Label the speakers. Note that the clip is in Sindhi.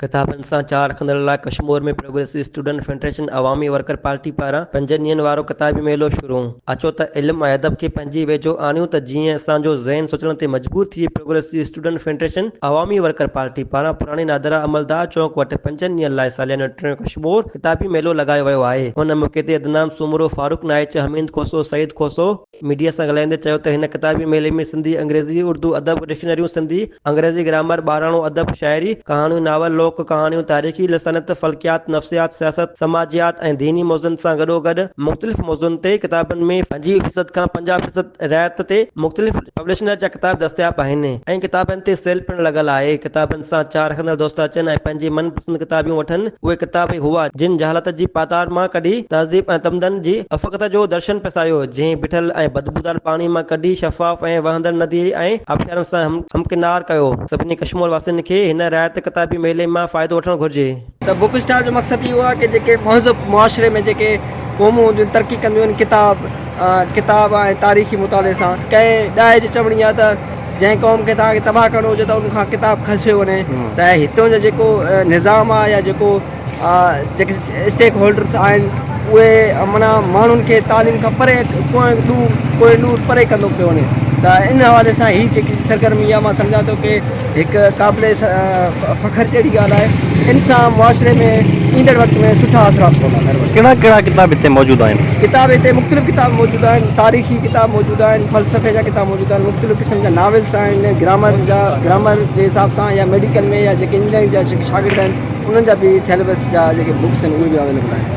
Speaker 1: ڪتابن سان چاهه رکندڙن لاء Kashmore ۾ progressive student federation Awami worker party پاران پنجن ڏينهن وارو ڪتابي ميلو شروع. اچو ته علم ۽ ادب کي پنهنجي ويجهو آڻيون ته جيئن اسان جو ذهن سوچڻ تي مجبور ٿئي progressive student federation Awami worker party پاران پراڻي نادرا عملدار چونڪ وٽ پنجن ڏينهن لاء ساليانو ٽيون ڪشمور ڪتابي ميلو لڳايو ويو آهي ان موقعي تي عدنان سومرو، فاروق نائچ، حميد کوسو، سعيد کوسو، ميڊيا سان ڳالهائيندي چيو ته هن ڪتابي ميلي ۾ سنڌي، انگريزي، اردو ادب، ڊڪشنريون، سنڌي، انگريزي گرامر، ٻاراڻو ادب، شاعري، ڪهاڻيون، ناول، لوڪ ڪهاڻيون، تاريخي، لسانيت، فلڪيات، نفسيات، سياست، سماجيات ۽ ديني موضوعن سان گڏوگڏ مختلف موضوعن تي ڪتابن ۾ 25 فيصد کان 50 فيصد رعايت تي مختلف پبلشنر جا ڪتاب دستياب آهن ۽ ڪتابن تي سيل پڻ لڳل آهي. ڪتابن سان چاهه رکندڙ دوست اچن ۽ پنهنجي من پسند ڪتابيون وٺن. اهي ڪتاب ئي هئا، جن جهالت جي پاتار مان ڪڍي تهذيب ۽ تمدن جي افقت جو درشن پسايو، جنهن بيٺل ۽ بدبودار پاڻي مان ڪڍي شفاف ۽ وهندڙ ندي ۽ آبشارن سان همڪنار ڪيو. سڀني ڪشمور واسين کي هن رعايت ڪتابي ميلي مان فائدو وٺڻ گهرجي.
Speaker 2: ته بڪ اسٽال جو مقصد اهو آهي ڪه جيڪي مهذب معاشري ۾ جيڪي قومون هونديون آهن ترقي ڪنديون آهن ڪتاب ڪتاب ۽ تاريخي مطالعي سان ڪنهن ڏاهي جي چوڻي آهي ته جنهن قوم کي توهان کي تباهه ڪرڻو هجي ته ان کان ڪتاب کسيو وڃي ته هتان جو جيڪو نظام آهي يا جيڪو جيڪي اسٽيڪ هولڊرس آهن اهي معنيٰ ماڻهن کي تعليم کان پري ڪوهين ڏور ڪوهين ڏور پري ڪندو پيو وڃي ته ان حوالي سان هي جيڪي سرگرمي آهي مان سمجهان ٿو ڪي هڪ قابل فخر جهڙي ڳالهه آهي ان سان معاشري ۾ ايندڙ وقت ۾ سٺا اثرات پوندا مهرباني.
Speaker 3: ڪهڙا ڪهڙا ڪتاب هتي موجود آهن؟
Speaker 2: ڪتاب هتي مختلف ڪتاب موجود آهن تاريخي ڪتاب موجود آهن فلسفي جا ڪتاب موجود آهن مختلف قسم جا ناولس آهن گرامر جا گرامر جي حساب سان يا ميڊيڪل ۾ يا جيڪي انجنيئرنگ جا شاگرد آهن انهن جا به سيليبس جا جيڪي بڪس آهن اهي به اويليبل آهن.